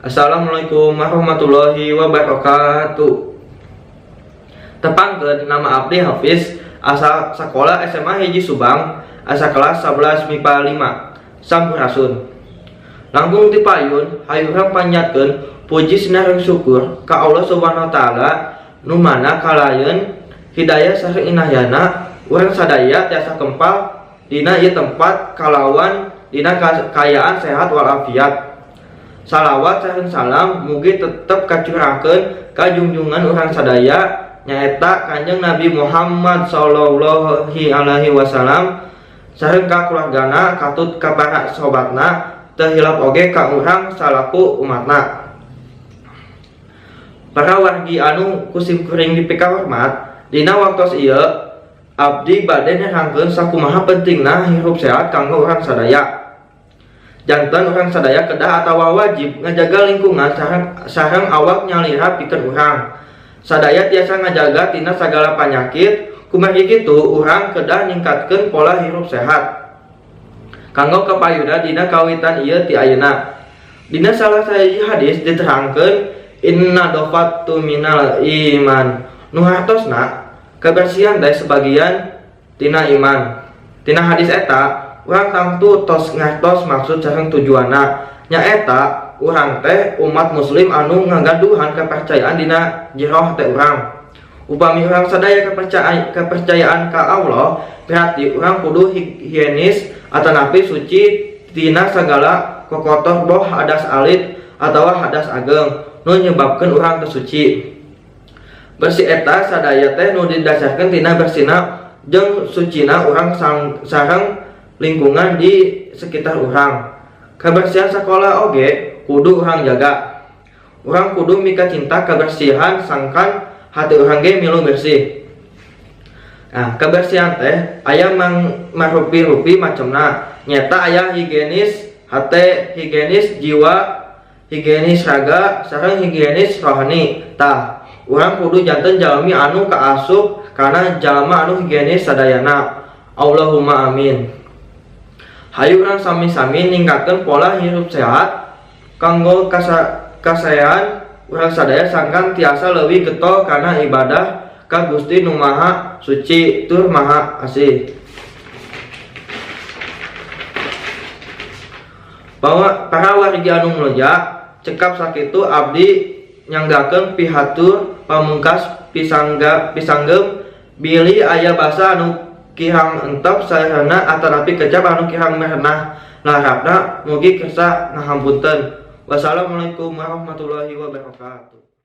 Assalamualaikum warahmatullahi wabarakatuh. Tepangkeun, nama abdi Hafiz, asal sekolah SMA 1 Subang, asa kelas 11 MIPA 5. Sampurasun. Langkung ti payun, hayu urang panjatkeun puji sinareng syukur ka Allah Subhanahu wa Taala, nu mana kalayan hidayah sareng inayahna urang sadaya tiasa kempal dina ieu tempat kalawan dina kaayaan sehat walafiat. Salawat sareng salam mugi tetep kacurahkeun ka junjungan urang sadaya, nyaeta Kanjeng Nabi Muhammad sallallahu alaihi wasallam, sareng ka keluargana katut ka para sobatna, teu hilap oge ka urang salaku umatna. Para wargi anu ku simkuring dipikahormat, dina waktos ieu abdi bade nerangkeun sakumaha pentingna hirup sehat kanggo urang sadaya. Janten urang sadaya kedah atawa wajib ngajaga lingkungan sareng awak nyalira pikeun urang sadaya tiasa ngajaga tina sagala panyakit. Kumargi kitu, urang kedah ningkatkeun pola hirup sehat kanggo kapayuna dina kawitan ieu ti ayeuna. Dina salah sahiji hadis diterangkeun, "Innadhofatu minal iman," nu hartosna kebersihan teh sebagian tina iman. Tina hadis eta urang tangtu tos ngartos maksud sareng tujuanna, nyaeta urang teh umat muslim anu ngagaduhan kepercayaan dina jero hate urang. Upami urang sadaya kepercayaan ka Allah, berarti urang kudu higienis atanapi suci tina sagala kokotor, boh hadas alit atawa hadas ageng nu nyebabkeun urang teu suci. Bersih eta sadaya teh nu didasarkeun tina bersihna jeung sucina urang sareng lingkungan di sekitar urang. Kebersihan sekolah oge kudu urang jaga. Urang kudu mika cinta kebersihan sangkan hati urang ge milu bersih. Nah, kebersihan teh aya mang marupi-rupi macamna, nyata aya higienis hate, higienis jiwa, higienis raga, sareng higienis rohani. Tah, urang kudu janten jalmi anu kaasup kana jalma anu higienis sadayana. Allahumma amin. Hayu urang sami-sami ningkatkeun pola hirup sehat kanggo kasaean urang sadaya, sangkan tiasa leuwih getol kana ibadah ka Gusti Nu Maha Suci tur Maha Asih. Bahwa para wargi anu mulya, cekap sakitu abdi nyanggakeun pihatur pamungkas pisangga pisanggeum. Bilih aya basa anu kirang entep sarana atanapi kecap anu kirang merenah larapna, mugi kersa ngahampunten. Wassalamualaikum warahmatullahi wabarakatuh.